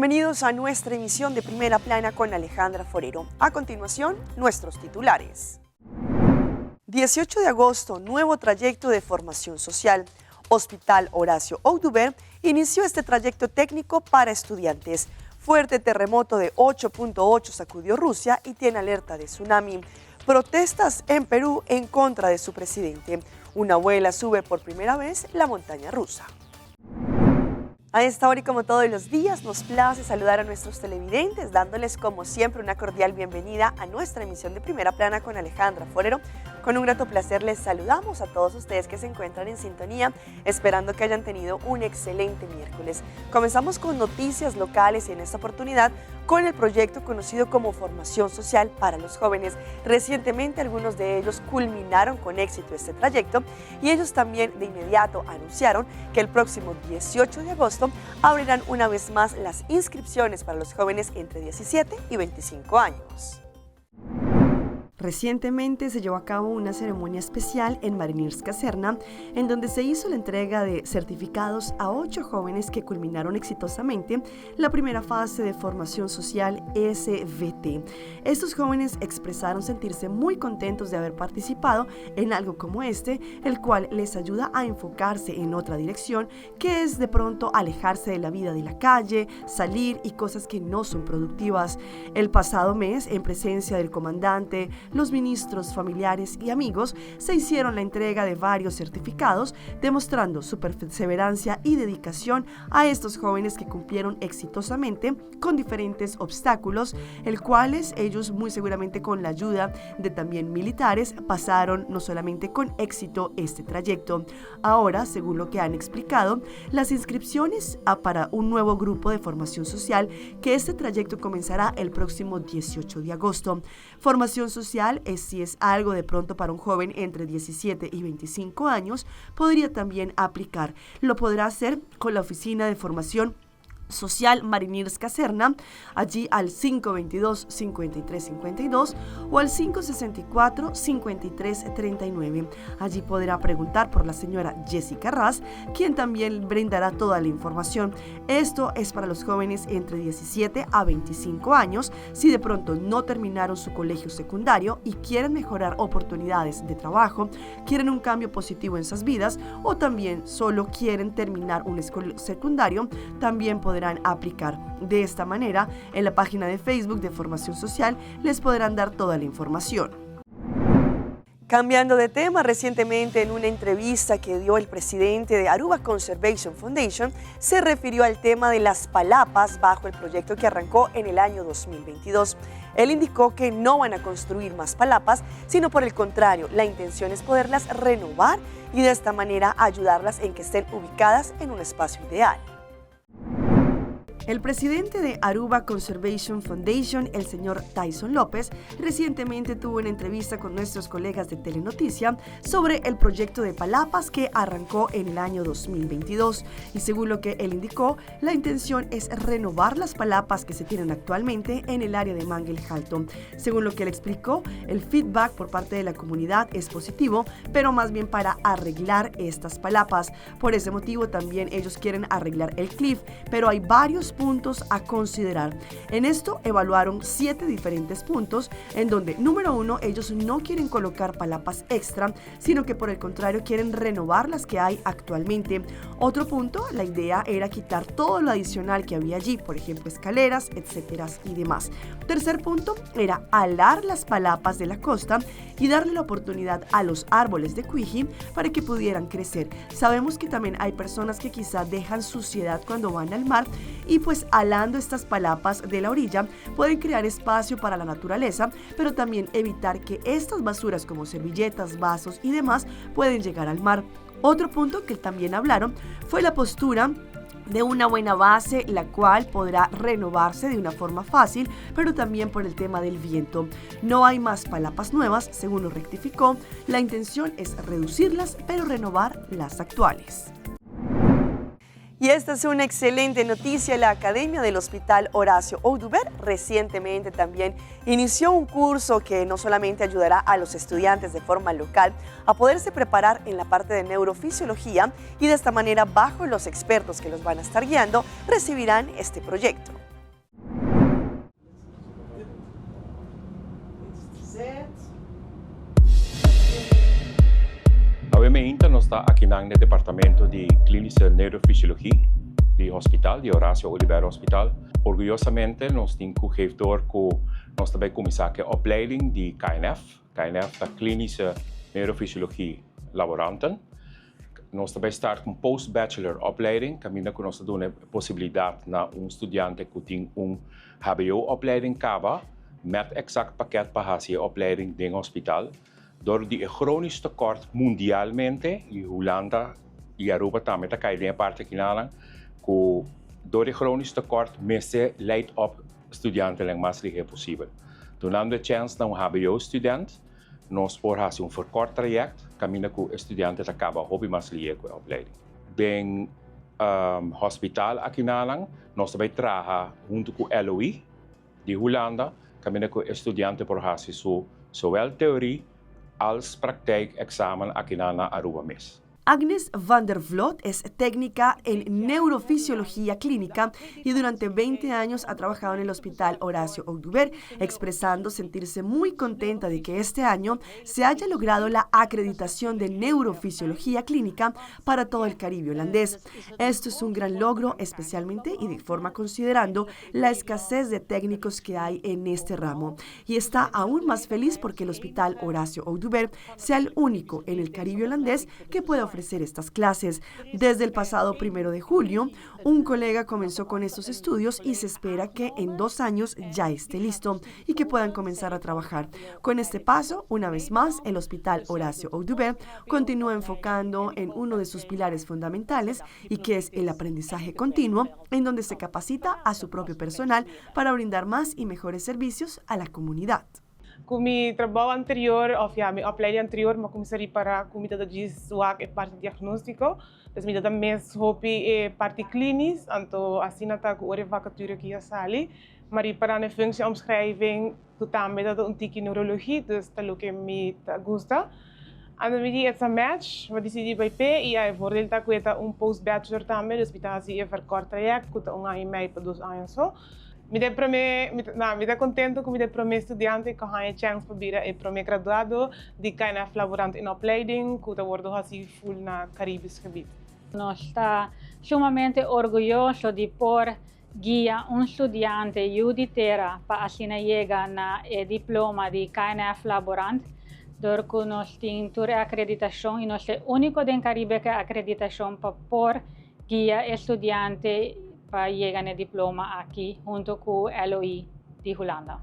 Bienvenidos a nuestra emisión de Primera Plana con Alejandra Forero. A continuación, nuestros titulares. 18 de agosto, nuevo trayecto de formación social. Hospital Horacio Oduber inició este trayecto técnico para estudiantes. Fuerte terremoto de 8.8 sacudió Rusia y tiene alerta de tsunami. Protestas en Perú en contra de su presidente. Una abuela sube por primera vez la montaña rusa. A esta hora y como todos los días nos place saludar a nuestros televidentes, dándoles como siempre una cordial bienvenida a nuestra emisión de Primera Plana con Alejandra Forero. Con un grato placer les saludamos a todos ustedes que se encuentran en sintonía, esperando que hayan tenido un excelente miércoles. Comenzamos con noticias locales y en esta oportunidad con el proyecto conocido como Formación Social para los Jóvenes. Recientemente algunos de ellos culminaron con éxito este trayecto y ellos también de inmediato anunciaron que el próximo 18 de agosto abrirán una vez más las inscripciones para los jóvenes entre 17 y 25 años. Recientemente se llevó a cabo una ceremonia especial en Marinierskazerne, en donde se hizo la entrega de certificados a 8 jóvenes que culminaron exitosamente la primera fase de formación social SVT. Estos jóvenes expresaron sentirse muy contentos de haber participado en algo como este, el cual les ayuda a enfocarse en otra dirección, que es de pronto alejarse de la vida de la calle, salir y cosas que no son productivas. El pasado mes, en presencia del comandante, los ministros, familiares y amigos, se hicieron la entrega de varios certificados, demostrando su perseverancia y dedicación a estos jóvenes que cumplieron exitosamente con diferentes obstáculos, el cuales ellos muy seguramente con la ayuda de también militares pasaron no solamente con éxito este trayecto. Ahora, según lo que han explicado, las inscripciones para un nuevo grupo de formación social, que este trayecto comenzará el próximo 18 de agosto. Formación social es si es algo de pronto para un joven entre 17 y 25 años, podría también aplicar. Lo podrá hacer con la Oficina de Formación Social Marinierskazerne, allí al 522-5352 o al 564-5339. Allí podrá preguntar por la señora Jessica Raz, quien también brindará toda la información. Esto es para los jóvenes entre 17 a 25 años, si de pronto no terminaron su colegio secundario y quieren mejorar oportunidades de trabajo, quieren un cambio positivo en sus vidas o también solo quieren terminar un secundario, también podrán aplicar. De esta manera, en la página de Facebook de Formación Social les podrán dar toda la información. Cambiando de tema, recientemente en una entrevista que dio el presidente de Aruba Conservation Foundation, se refirió al tema de las palapas bajo el proyecto que arrancó en el año 2022. Él indicó que no van a construir más palapas, sino por el contrario, la intención es poderlas renovar y de esta manera ayudarlas en que estén ubicadas en un espacio ideal. El presidente de Aruba Conservation Foundation, el señor Tyson López, recientemente tuvo una entrevista con nuestros colegas de Telenoticia sobre el proyecto de palapas que arrancó en el año 2022. Y según lo que él indicó, la intención es renovar las palapas que se tienen actualmente en el área de Mangel Halto. Según lo que él explicó, el feedback por parte de la comunidad es positivo, pero más bien para arreglar estas palapas. Por ese motivo también ellos quieren arreglar el cliff, pero hay varios puntos a considerar. En esto evaluaron 7 diferentes puntos, en donde número 1, ellos no quieren colocar palapas extra, sino que por el contrario quieren renovar las que hay actualmente. Otro punto, la idea era quitar todo lo adicional que había allí, por ejemplo escaleras, etcétera y demás. Tercer punto era alar las palapas de la costa y darle la oportunidad a los árboles de cuiji para que pudieran crecer. Sabemos que también hay personas que quizá dejan suciedad cuando van al mar y alando estas palapas de la orilla pueden crear espacio para la naturaleza, pero también evitar que estas basuras como servilletas, vasos y demás pueden llegar al mar. Otro punto que también hablaron fue la postura de una buena base, la cual podrá renovarse de una forma fácil, pero también por el tema del viento. No hay más palapas nuevas, según lo rectificó. La intención es reducirlas, pero renovar las actuales. Y esta es una excelente noticia. La Academia del Hospital Horacio Oduber recientemente también inició un curso que no solamente ayudará a los estudiantes de forma local a poderse preparar en la parte de neurofisiología y de esta manera, bajo los expertos que los van a estar guiando, recibirán este proyecto. Awe meinta nos ta akinan n'e departamento di Klinische Neurofysiologie di hospital, di Horacio Oduber Hospital. Orguyosamente nos tin ku geef door ku nos ta bai kuminsá ku e opleiding di KNF. KNF ta Klinische Neurofysiologie Laboranten. Nos ta bai start ku un post bachelor opleiding kaminda ku nos ta duna e posibilidat na un studiante ku tin un hbo opleiding kaba mèt eksakt pakèt pa hasi e opleiding den hospital. Dor di e chronisch tekort mundialmente i Hulanda i Aruba tambe ta kai den e parti akinanan ku dor di e chronisch tekort mester leid op studiantenan mas lihé posibel. Dunando e chèns na un hbo student Nos por hasi un verkort trayect kaminda ku e studiante ta kaba hopi mas lié ku e opleiding. Den hospital akinanan nos ta bai traha huntu ku LOI di Hulanda kaminda ku e studiante por hasi su zowel teorie als praktijk examen akinan na Aruba mes. Agnes van der Vlot es técnica en neurofisiología clínica y durante 20 años ha trabajado en el Hospital Horacio Oduber, expresando sentirse muy contenta de que este año se haya logrado la acreditación de neurofisiología clínica para todo el Caribe holandés. Esto es un gran logro, especialmente y de forma considerando la escasez de técnicos que hay en este ramo. Y está aún más feliz porque el Hospital Horacio Oduber sea el único en el Caribe holandés que pueda ofrecer estas clases. Desde el pasado primero de julio, un colega comenzó con estos estudios y se espera que en dos años ya esté listo y que puedan comenzar a trabajar. Con este paso, una vez más, el Hospital Horacio Oduber continúa enfocando en uno de sus pilares fundamentales y que es el aprendizaje continuo, en donde se capacita a su propio personal para brindar más y mejores servicios a la comunidad. Ku mi trabou anterior òf ya mi opleiding anterior mi a kuminsá ripará ku mi ta ta djis wak e parti diagnóstiko, dus mi ta ta mes hopi e parti klínis, anto asina ta ku ora e vakatura aki a sali mi a ripará na e functieomschrijving ku tambe ta ta un tiki neurologie, dus ta loke mi ta gusta. Anto mi di it's a match, mi a disidí bai p'e i ya e voordeel ta ku e ta un post bachelor tambe, dus mi ta hasi e verkort trayect ku ta un aña i mei pa dos aña so. Mi ta e promé, mi ta, no, mi ta contento cu mi ta e promé studiante cu haña e chance pa bira e promé graduado di KNF Laborant in Opleiding cu ta wordo haci full na Caribisch gebied. Nos ta sumamente orguyoso di por guia un studiante yu di tera pa asina yega na e diploma di KNF Laborant dor cu nos tin tur e acreditacion y nos ta e unico den Caribe cu e acreditacion pa por guia e studiante pa yega n'e diploma aki hunto ku LOI di Hulanda.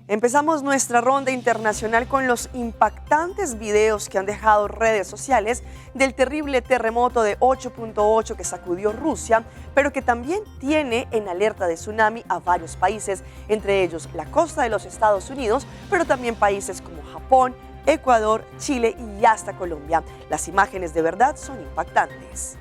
Empezamos nuestra ronda internacional con los impactantes videos que han dejado redes sociales del terrible terremoto de 8.8 que sacudió Rusia, pero que también tiene en alerta de tsunami a varios países, entre ellos la costa de los Estados Unidos, pero también países como Japón, Ecuador, Chile y hasta Colombia. Las imágenes de verdad son impactantes.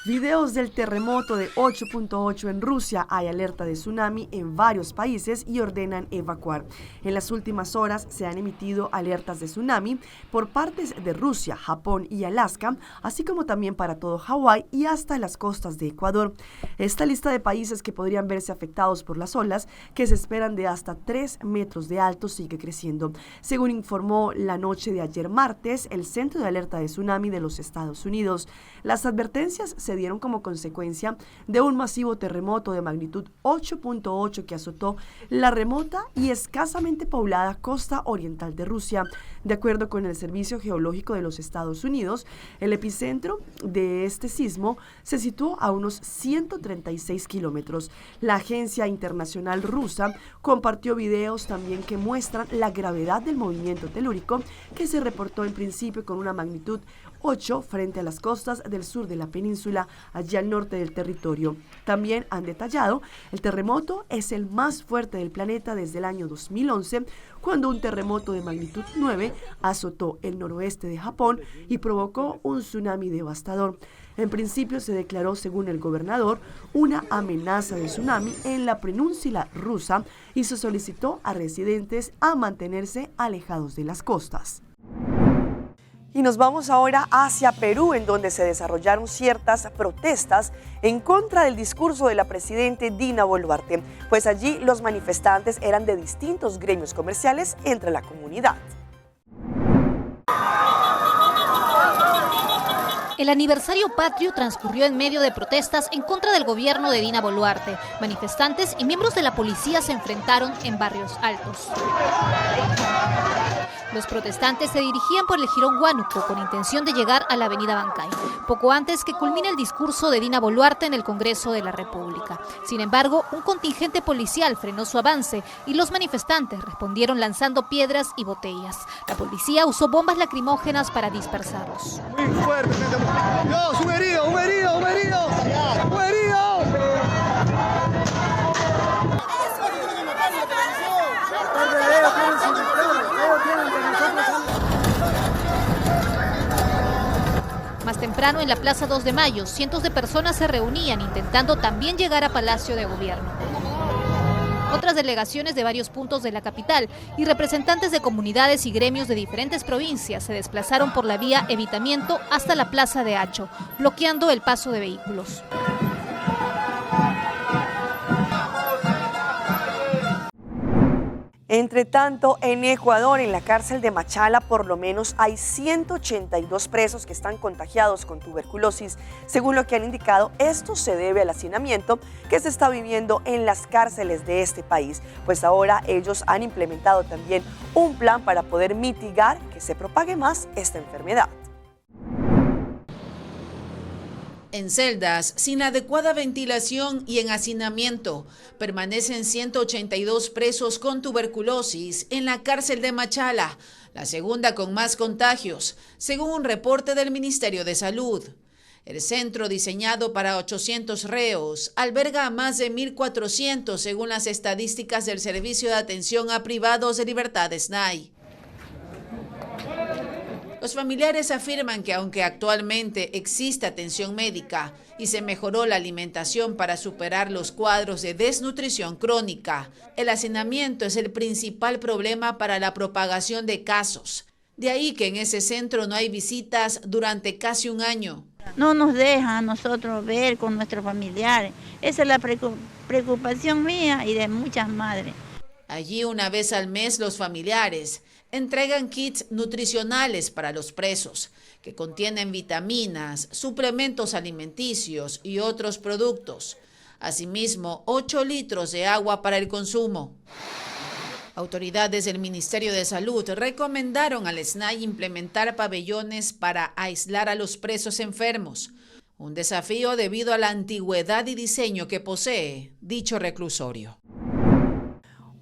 Videos del terremoto de 8.8 en Rusia. Hay alerta de tsunami en varios países y ordenan evacuar. En las últimas horas se han emitido alertas de tsunami por partes de Rusia, Japón y Alaska, así como también para todo Hawái y hasta las costas de Ecuador. Esta lista de países que podrían verse afectados por las olas, que se esperan de hasta 3 metros de alto, sigue creciendo. Según informó la noche de ayer martes el Centro de Alerta de Tsunami de los Estados Unidos, las advertencias se dieron como consecuencia de un masivo terremoto de magnitud 8.8 que azotó la remota y escasamente poblada costa oriental de Rusia. De acuerdo con el Servicio Geológico de los Estados Unidos, el epicentro de este sismo se situó a unos 136 kilómetros. La Agencia Internacional Rusa compartió videos también que muestran la gravedad del movimiento telúrico que se reportó en principio con una magnitud 8 frente a las costas del sur de la península, allí al norte del territorio. También han detallado, el terremoto es el más fuerte del planeta desde el año 2011, cuando un terremoto de magnitud 9 azotó el noroeste de Japón y provocó un tsunami devastador. En principio se declaró, según el gobernador, una amenaza de tsunami en la península rusa y se solicitó a residentes a mantenerse alejados de las costas. Y nos vamos ahora hacia Perú, en donde se desarrollaron ciertas protestas en contra del discurso de la presidente Dina Boluarte, pues allí los manifestantes eran de distintos gremios comerciales entre la comunidad. El aniversario patrio transcurrió en medio de protestas en contra del gobierno de Dina Boluarte. Manifestantes y miembros de la policía se enfrentaron en barrios altos. Los protestantes se dirigían por el jirón Huánuco con intención de llegar a la avenida Bancay, poco antes que culmine el discurso de Dina Boluarte en el Congreso de la República. Sin embargo, un contingente policial frenó su avance y los manifestantes respondieron lanzando piedras y botellas. La policía usó bombas lacrimógenas para dispersarlos. Muy fuerte. Dios, un herido, un herido, un herido, un herido. Más temprano, en la Plaza 2 de Mayo, cientos de personas se reunían intentando también llegar a Palacio de Gobierno. Otras delegaciones de varios puntos de la capital y representantes de comunidades y gremios de diferentes provincias se desplazaron por la vía Evitamiento hasta la Plaza de Acho, bloqueando el paso de vehículos. Entre tanto, en Ecuador, en la cárcel de Machala, por lo menos hay 182 presos que están contagiados con tuberculosis. Según lo que han indicado, esto se debe al hacinamiento que se está viviendo en las cárceles de este país, pues ahora ellos han implementado también un plan para poder mitigar que se propague más esta enfermedad. En celdas sin adecuada ventilación y en hacinamiento, permanecen 182 presos con tuberculosis en la cárcel de Machala, la segunda con más contagios, según un reporte del Ministerio de Salud. El centro, diseñado para 800 reos, alberga a más de 1.400 según las estadísticas del Servicio de Atención a Privados de Libertad SNAI. Los familiares afirman que aunque actualmente existe atención médica y se mejoró la alimentación para superar los cuadros de desnutrición crónica, el hacinamiento es el principal problema para la propagación de casos. De ahí que en ese centro no hay visitas durante casi un año. No nos dejan a nosotros ver con nuestros familiares. Esa es la preocupación mía y de muchas madres. Allí una vez al mes los familiares entregan kits nutricionales para los presos, que contienen vitaminas, suplementos alimenticios y otros productos. Asimismo, 8 litros de agua para el consumo. Autoridades del Ministerio de Salud recomendaron al SNAI implementar pabellones para aislar a los presos enfermos, un desafío debido a la antigüedad y diseño que posee dicho reclusorio.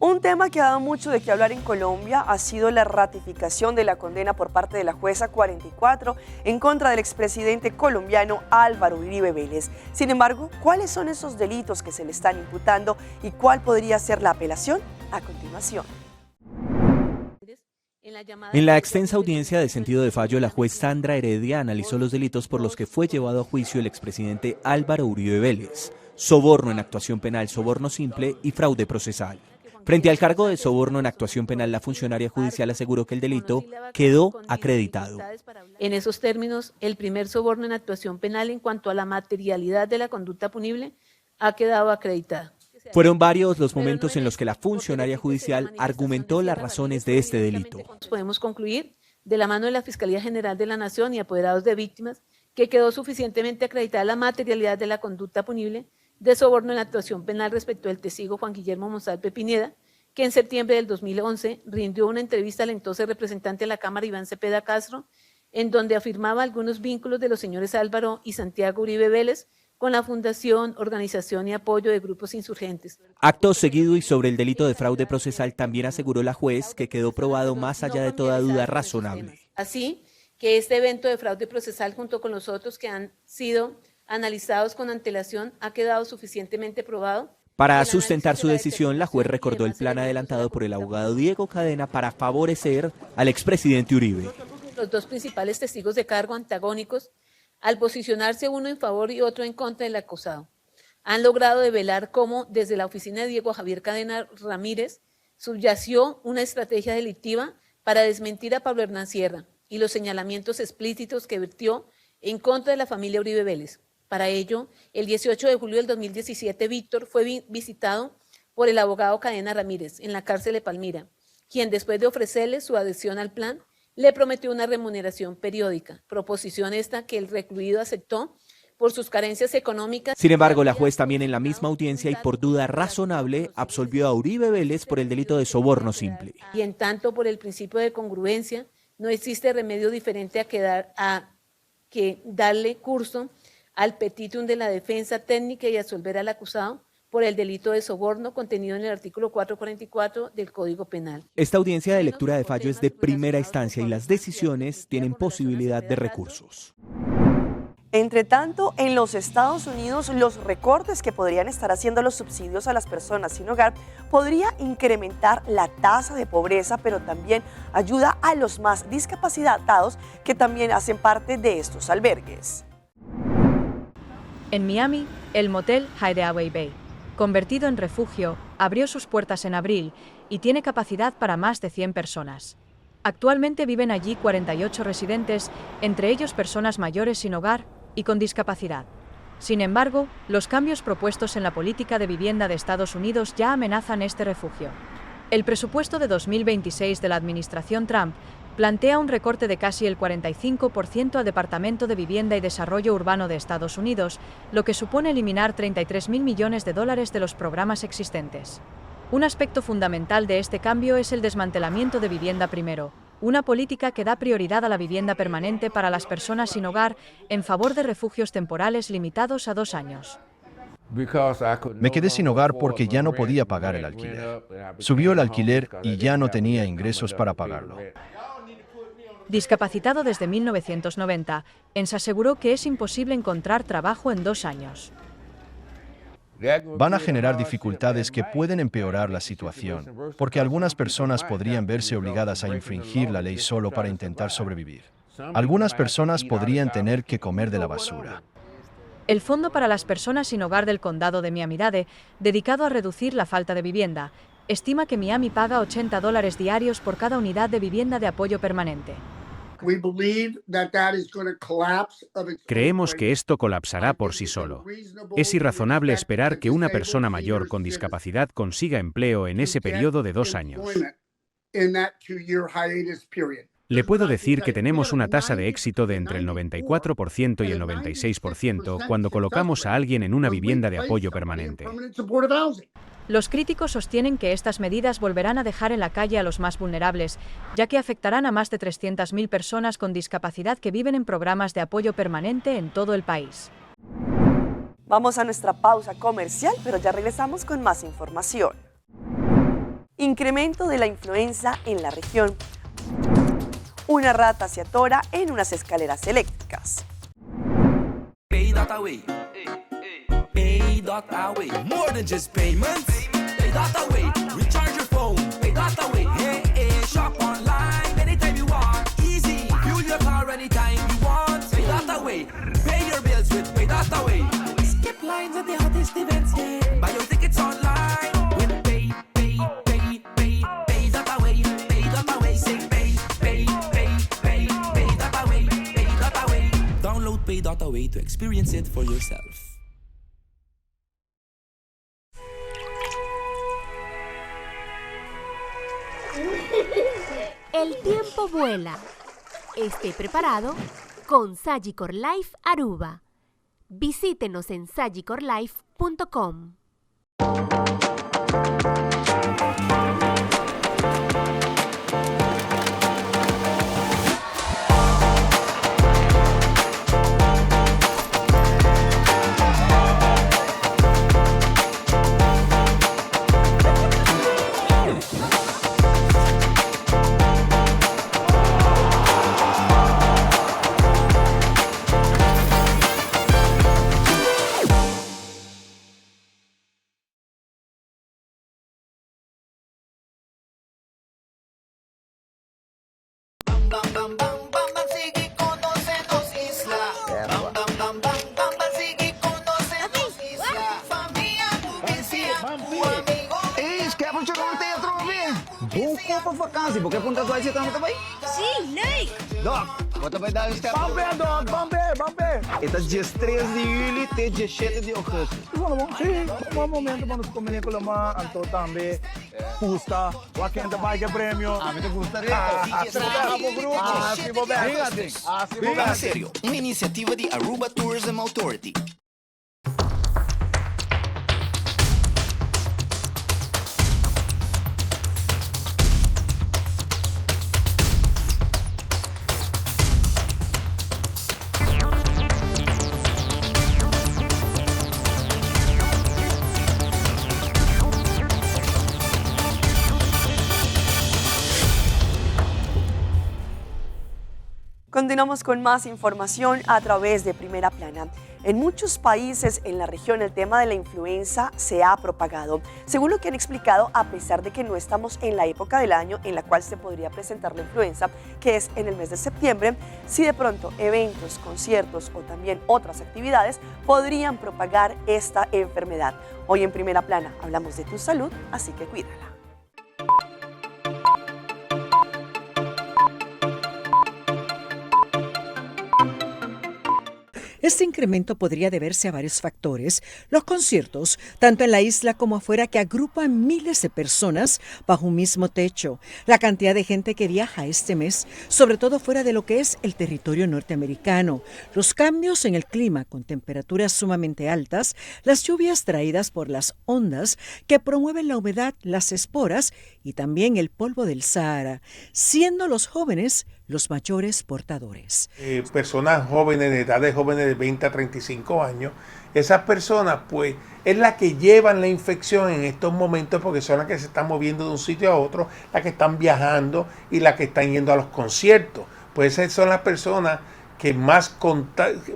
Un tema que ha dado mucho de qué hablar en Colombia ha sido la ratificación de la condena por parte de la jueza 44 en contra del expresidente colombiano Álvaro Uribe Vélez. Sin embargo, ¿cuáles son esos delitos que se le están imputando y cuál podría ser la apelación? A continuación. En la extensa audiencia de sentido de fallo, la juez Sandra Heredia analizó los delitos por los que fue llevado a juicio el expresidente Álvaro Uribe Vélez: soborno en actuación penal, soborno simple y fraude procesal. Frente al cargo de soborno en actuación penal, la funcionaria judicial aseguró que el delito quedó acreditado. En esos términos, el primer soborno en actuación penal en cuanto a la materialidad de la conducta punible ha quedado acreditado. Fueron varios los momentos en los que la funcionaria judicial argumentó las razones de este delito. Podemos concluir, de la mano de la Fiscalía General de la Nación y apoderados de víctimas, que quedó suficientemente acreditada la materialidad de la conducta punible de soborno en la actuación penal respecto del testigo Juan Guillermo Monsalve Pineda, que en septiembre del 2011 rindió una entrevista al entonces representante de la Cámara Iván Cepeda Castro, en donde afirmaba algunos vínculos de los señores Álvaro y Santiago Uribe Vélez con la fundación, organización y apoyo de grupos insurgentes. Acto seguido y sobre el delito de fraude procesal también aseguró la juez que quedó probado más allá de toda duda razonable. Así que este evento de fraude procesal junto con los otros que han sido analizados con antelación ha quedado suficientemente probado. Para sustentar su decisión, la juez recordó el plan adelantado por el abogado Diego Cadena para favorecer al expresidente Uribe. Los dos principales testigos de cargo antagónicos, al posicionarse uno en favor y otro en contra del acusado, han logrado develar cómo desde la oficina de Diego Javier Cadena Ramírez subyació una estrategia delictiva para desmentir a Pablo Hernán Sierra y los señalamientos explícitos que vertió en contra de la familia Uribe Vélez. Para ello, el 18 de julio del 2017, Víctor fue visitado por el abogado Cadena Ramírez en la cárcel de Palmira, quien después de ofrecerle su adhesión al plan, le prometió una remuneración periódica, proposición esta que el recluido aceptó por sus carencias económicas. Sin embargo, la juez también en la misma audiencia y por duda razonable absolvió a Uribe Vélez por el delito de soborno simple. Y en tanto por el principio de congruencia, no existe remedio diferente a que, darle curso al petitum de la defensa técnica y absolver al acusado por el delito de soborno contenido en el artículo 444 del Código Penal. Esta audiencia de lectura de fallo es de primera instancia y las decisiones tienen posibilidad de recursos. Entre tanto, en los Estados Unidos, los recortes que podrían estar haciendo los subsidios a las personas sin hogar podría incrementar la tasa de pobreza, pero también ayuda a los más discapacitados que también hacen parte de estos albergues. En Miami, el motel Hideaway Bay, convertido en refugio, abrió sus puertas en abril y tiene capacidad para más de 100 personas. Actualmente viven allí 48 residentes, entre ellos personas mayores sin hogar y con discapacidad. Sin embargo, los cambios propuestos en la política de vivienda de Estados Unidos ya amenazan este refugio. El presupuesto de 2026 de la administración Trump plantea un recorte de casi el 45% al Departamento de Vivienda y Desarrollo Urbano de Estados Unidos, lo que supone eliminar 33.000 millones de dólares de los programas existentes. Un aspecto fundamental de este cambio es el desmantelamiento de Vivienda Primero, una política que da prioridad a la vivienda permanente para las personas sin hogar en favor de refugios temporales limitados a 2 años. Me quedé sin hogar porque ya no podía pagar el alquiler. Subió el alquiler y ya no tenía ingresos para pagarlo. Discapacitado desde 1990, Ens aseguró que es imposible encontrar trabajo en 2 años. Van a generar dificultades que pueden empeorar la situación, porque algunas personas podrían verse obligadas a infringir la ley solo para intentar sobrevivir. Algunas personas podrían tener que comer de la basura. El Fondo para las Personas sin Hogar del Condado de Miami-Dade, dedicado a reducir la falta de vivienda, estima que Miami paga 80 dólares diarios por cada unidad de vivienda de apoyo permanente. Creemos que esto colapsará por sí solo. Es irrazonable esperar que una persona mayor con discapacidad consiga empleo en ese periodo de 2 años. Le puedo decir que tenemos una tasa de éxito de entre el 94% y el 96% cuando colocamos a alguien en una vivienda de apoyo permanente. Los críticos sostienen que estas medidas volverán a dejar en la calle a los más vulnerables, ya que afectarán a más de 300.000 personas con discapacidad que viven en programas de apoyo permanente en todo el país. Vamos a nuestra pausa comercial, pero ya regresamos con más información. Incremento de la influenza en la región. Una rata se atora en unas escaleras eléctricas. Pay.away. Pay.away. More than just payments. Pay.away. Recharge your phone. Pay.away. Hey, hey, shop online anytime you want. Easy. Fuel your car anytime you want. Pay.away. Pay your bills with Pay.away. Skip lines at the hottest events. Yeah. Buy your tickets online with Pay, Pay, Pay, Pay, Pay.away. Pay.away. Say Pay, Pay, Pay, Pay, Pay.away. Pay.away. Download Pay.away to experience it for yourself. El tiempo vuela. Esté preparado con Sagicor Life Aruba. Visítenos en sagicorlife.com. Bam, bam, bam, bam, bam, sigui conoce nos isla. Bam, bam, bam, bam, bam, bam, sigui conoce nos isla. Famia, bisia, amigo. Ei, skep un teatro, Bo pa vakantie, bo ke punta si tambe tambe? Si, leuk! Dòk, bo ta bai dal un stèp? Ban p'e, Dòk, ban p'e, ban p'e. E ta diestres di yüli te diesshete di ògùstùs. Bueno, bon, sí, un bon momento pa nos kombiné ku Lamar, anto tambe pusta wak ken ta bai ke premio. Ami ta gusta reto. Traha bo grupo. Hasi bo bèst. Hasi bo bèst. Serio, un inisiativa di Aruba Tourism Authority. Continuamos con más información a través de Primera Plana. En muchos países en la región el tema de la influenza se ha propagado. Según lo que han explicado, a pesar de que no estamos en la época del año en la cual se podría presentar la influenza, que es en el mes de septiembre, si de pronto eventos, conciertos o también otras actividades podrían propagar esta enfermedad. Hoy en Primera Plana hablamos de tu salud, así que cuídala. Este incremento podría deberse a varios factores. Los conciertos, tanto en la isla como afuera, que agrupan miles de personas bajo un mismo techo. La cantidad de gente que viaja este mes, sobre todo fuera de lo que es el territorio norteamericano. Los cambios en el clima con temperaturas sumamente altas, las lluvias traídas por las ondas que promueven la humedad, las esporas y también el polvo del Sahara, siendo los jóvenes los mayores portadores. Eh, personas jóvenes, de edades jóvenes de 20 a 35 años, esas personas pues es la que llevan la infección en estos momentos porque son las que se están moviendo de un sitio a otro, las que están viajando y las que están yendo a los conciertos. Pues esas son las personas que más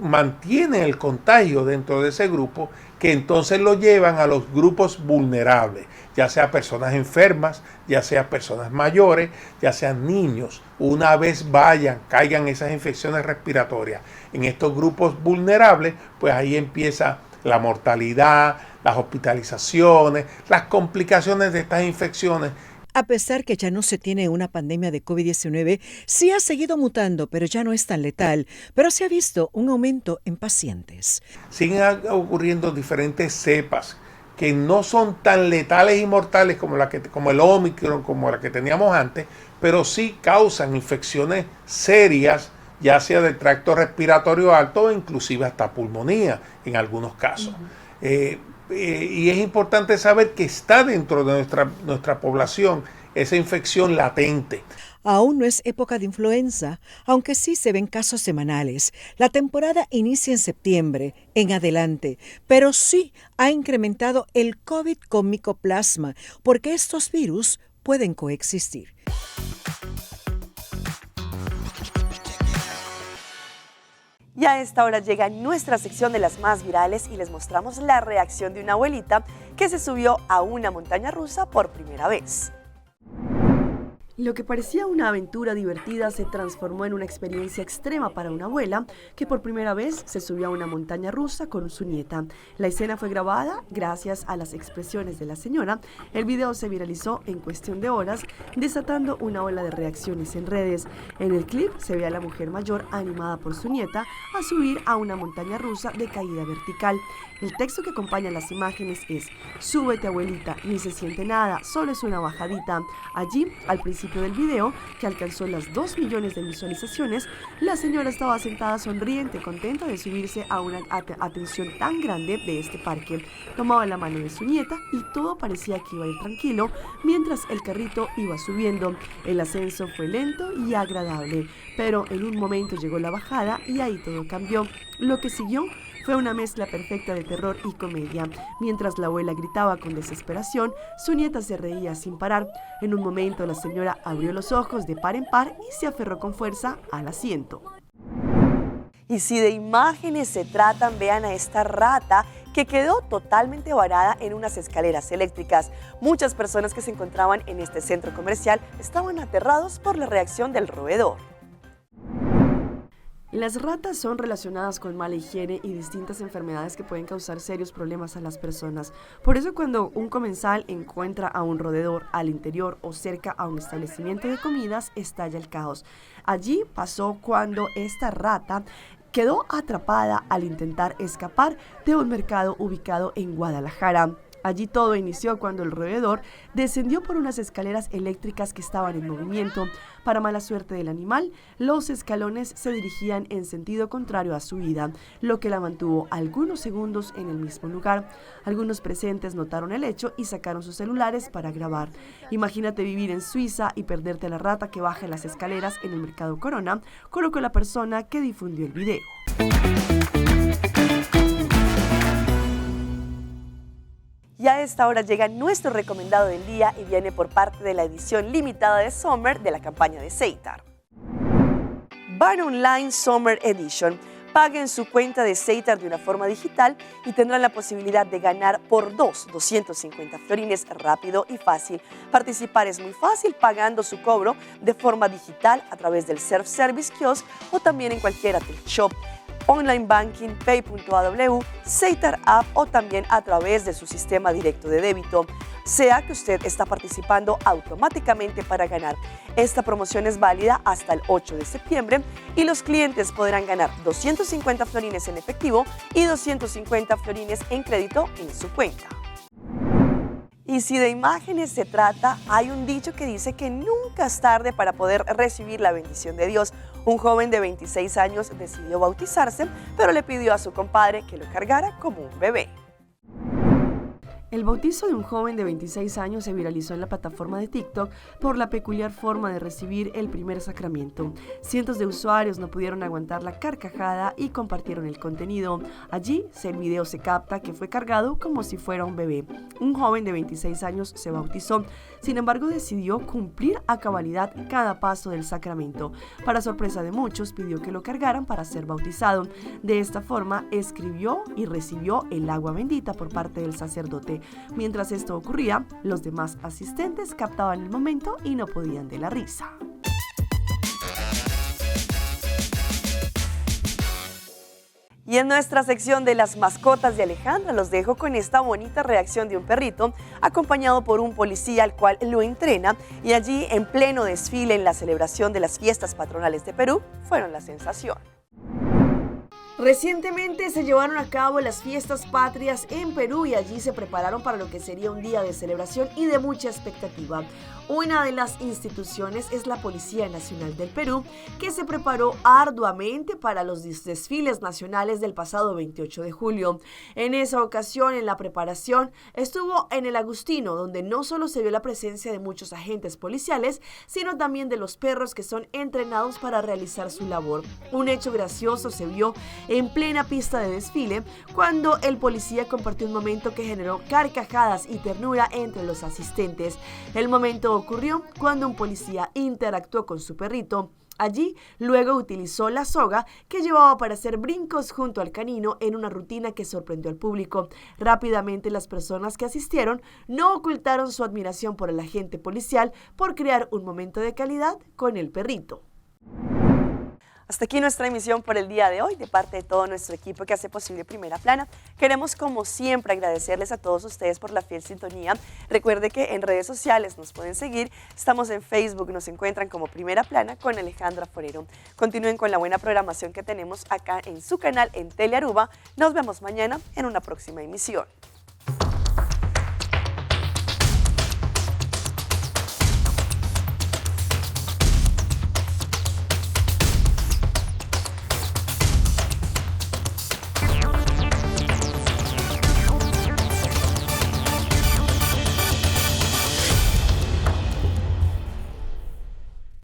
mantienen el contagio dentro de ese grupo, que entonces lo llevan a los grupos vulnerables, ya sea personas enfermas, ya sea personas mayores, ya sean niños. Una vez vayan, caigan esas infecciones respiratorias en estos grupos vulnerables, pues ahí empieza la mortalidad, las hospitalizaciones, las complicaciones de estas infecciones. A pesar que ya no se tiene una pandemia de COVID-19, sí ha seguido mutando, pero ya no es tan letal. Pero se ha visto un aumento en pacientes. Siguen ocurriendo diferentes cepas que no son tan letales y mortales como, la que, como el Omicron, como la que teníamos antes, pero sí causan infecciones serias, ya sea del tracto respiratorio alto o inclusive hasta pulmonía en algunos casos. Eh, eh, y es importante saber que está dentro de nuestra, nuestra población esa infección latente. Aún no es época de influenza, aunque sí se ven casos semanales. La temporada inicia en septiembre en adelante, pero sí ha incrementado el COVID con micoplasma, porque estos virus pueden coexistir. Y a esta hora llega nuestra sección de las más virales y les mostramos la reacción de una abuelita que se subió a una montaña rusa por primera vez. Lo que parecía una aventura divertida se transformó en una experiencia extrema para una abuela que por primera vez se subió a una montaña rusa con su nieta. La escena fue grabada gracias a las expresiones de la señora. El video se viralizó en cuestión de horas, desatando una ola de reacciones en redes. En el clip se ve a la mujer mayor animada por su nieta a subir a una montaña rusa de caída vertical. El texto que acompaña las imágenes es: Súbete abuelita, ni se siente nada, solo es una bajadita. Allí, al principio del video, que alcanzó las 2 millones de visualizaciones, la señora estaba sentada sonriente, contenta de subirse a una atención tan grande de este parque. Tomaba la mano de su nieta y todo parecía que iba a ir tranquilo mientras el carrito iba subiendo. El ascenso fue lento y agradable, pero en un momento llegó la bajada y ahí todo cambió. Lo que siguió fue una mezcla perfecta de terror y comedia. Mientras la abuela gritaba con desesperación, su nieta se reía sin parar. En un momento la señora abrió los ojos de par en par y se aferró con fuerza al asiento. Y si de imágenes se tratan, vean a esta rata que quedó totalmente varada en unas escaleras eléctricas. Muchas personas que se encontraban en este centro comercial estaban aterrados por la reacción del roedor. Las ratas son relacionadas con mala higiene y distintas enfermedades que pueden causar serios problemas a las personas. Por eso cuando un comensal encuentra a un roedor al interior o cerca a un establecimiento de comidas, estalla el caos. Allí pasó cuando esta rata quedó atrapada al intentar escapar de un mercado ubicado en Guadalajara. Allí todo inició cuando el roedor descendió por unas escaleras eléctricas que estaban en movimiento. Para mala suerte del animal, los escalones se dirigían en sentido contrario a su ida, lo que la mantuvo algunos segundos en el mismo lugar. Algunos presentes notaron el hecho y sacaron sus celulares para grabar. Imagínate vivir en Suiza y perderte a la rata que baja las escaleras en el mercado Corona, colocó la persona que difundió el video. Y a esta hora llega nuestro recomendado del día y viene por parte de la edición limitada de Summer de la campaña de Setar. Ban Online Summer Edition. Paguen su cuenta de Setar de una forma digital y tendrán la posibilidad de ganar por dos 250 florines rápido y fácil. Participar es muy fácil pagando su cobro de forma digital a través del Self-Service Kiosk o también en cualquier shop online banking, pay.aw, Seitar App o también a través de su sistema directo de débito. Sea que usted está participando automáticamente para ganar. Esta promoción es válida hasta el 8 de septiembre y los clientes podrán ganar 250 florines en efectivo y 250 florines en crédito en su cuenta. Y si de imágenes se trata, hay un dicho que dice que nunca es tarde para poder recibir la bendición de Dios. Un joven de 26 años decidió bautizarse, pero le pidió a su compadre que lo cargara como un bebé. El bautizo de un joven de 26 años se viralizó en la plataforma de TikTok por la peculiar forma de recibir el primer sacramento. Cientos de usuarios no pudieron aguantar la carcajada y compartieron el contenido. Allí, el video se capta que fue cargado como si fuera un bebé. Un joven de 26 años se bautizó. Sin embargo, decidió cumplir a cabalidad cada paso del sacramento. Para sorpresa de muchos, pidió que lo cargaran para ser bautizado. De esta forma, escribió y recibió el agua bendita por parte del sacerdote. Mientras esto ocurría, los demás asistentes captaban el momento y no podían de la risa. Y en nuestra sección de las mascotas de Alejandra los dejo con esta bonita reacción de un perrito acompañado por un policía al cual lo entrena y allí en pleno desfile en la celebración de las fiestas patronales de Perú fueron la sensación. Recientemente se llevaron a cabo las fiestas patrias en Perú y allí se prepararon para lo que sería un día de celebración y de mucha expectativa. Una de las instituciones es la Policía Nacional del Perú, que se preparó arduamente para los desfiles nacionales del pasado 28 de julio. En esa ocasión, en la preparación, estuvo en el Agustino, donde no solo se vio la presencia de muchos agentes policiales, sino también de los perros que son entrenados para realizar su labor. Un hecho gracioso se vio en plena pista de desfile cuando el policía compartió un momento que generó carcajadas y ternura entre los asistentes. El momento ocurrió cuando un policía interactuó con su perrito. Allí luego utilizó la soga que llevaba para hacer brincos junto al canino en una rutina que sorprendió al público. Rápidamente las personas que asistieron no ocultaron su admiración por el agente policial por crear un momento de calidad con el perrito. Hasta aquí nuestra emisión por el día de hoy, de parte de todo nuestro equipo que hace posible Primera Plana. Queremos, como siempre, agradecerles a todos ustedes por la fiel sintonía. Recuerde que en redes sociales nos pueden seguir. Estamos en Facebook, nos encuentran como Primera Plana con Alejandra Forero. Continúen con la buena programación que tenemos acá en su canal en Telearuba. Nos vemos mañana en una próxima emisión.